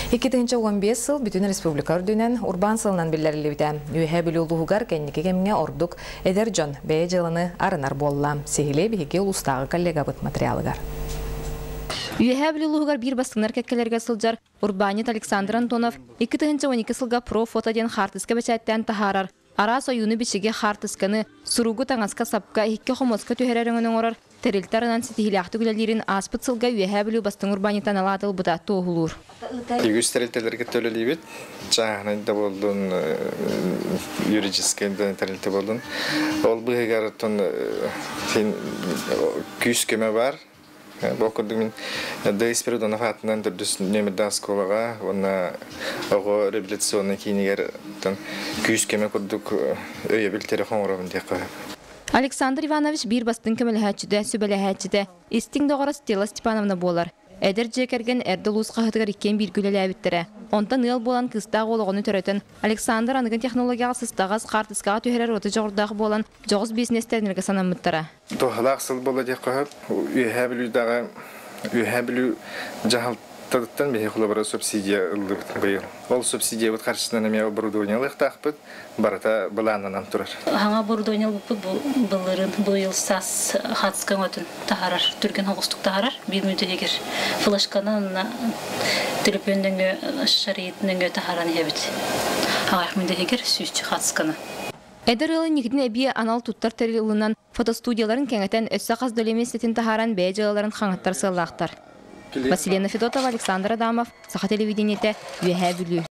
2015 сыл бүтүн республика үрдүнэн урбаан сылынан биллэриллибитэ. Үөһээ Бүлүү улууһугар кэнники кэмҥэ ордук эдэр дьон бэйэ дьыаланы арынар буолла. Сиһилии биһиги улуустааҕы коллегабыт материалыгар. Үөһээ Бүлүү улууһугар биир бастыҥнар кэккэлэргэ сылдьар урбаанньыт Александр Антонов 2012 сылга про-фото диэн хаартыска бэчээттээн таһаарар араас ойууну-бичиги, хаартысканы, суругу таҥаска-сапка, иһиккэ-хомуоска түһэрэр өҥөнү оҥорор тэрилтэ арынан ситиһиилээхтик үлэлиирин ааспыт сылга Үөһээ Бүлүү бастыҥ урбаанньыта анал аат ылбыта туоһулуур. Үгүс тэрилтэлэргэ төлөлүүбүт. Чааһынай да буоллун, юридическай да тэрилтэ буоллун. Ол быыһыгар оттон күүс-көмө баар. Бу курдук мин Д. Спиридонов аатынан төрдүс нүөмэрдээх оскуолаҕа уонна оҕо реабилитационнай киинигэр күүс-көмө курдук өйөбүл тирэх оҥоробун диэххэ сөп. Александр Иванович биир бастыҥ көмөлөһөөччүтэ, сүбэлэһээччитэ, истиҥ доҕоро Стелла Степановна буолар. Эдэр дьиэ кэргэн эрдэ улуус хаһыатыгар иккиэн бииргэ үлэлээбиттэрэ. Онтон ыал буолан кыыстаах уол оҕону төрөтөн, Александр аныгы технологияҕа сыстаҕас, хаартыскаҕа түһэрэр ураты дьоҕурдаах буолан, дьоҕус биисинэстэринэргэ санаммыттара. Туһалаах сыл буолла диэххэ сөп. Үөһээ Бүлүүдэҕи Үөһээ Бүлүү дьаһалтатыттан биһиги холобура субсидия ыллыбыт быйыл. Ол субсидиябыт харчытынан эмиэ оборудование ылыахтаахпыт. Барыта былааннанан турар. Хаҥа оборудование ылбыппыт бу былырын быйыл саас хатыска өҥөтүн таһарар, түргэн соҕустук таһарар. Биир мүнүүтэ иһигэр флешканан уонна төлөпүөн нөҥүө шарит нөҥүө таһаран иһэбит. Аҕыйах мүнүүтэ иһигэр сүүсчэ хатысканы. Эдэр ыал инникитин эбии анал туттар тэрил ылынан, фотостудияларын кэҥэтэн, өссө хас да үлэ миэстэтин таһааран бэйэ дьыалаларын хаҥаттар сыаллаахтар. Василена Федотова, Александр Адамов, Саха телевидениетэ, Үөһээ Бүлүү.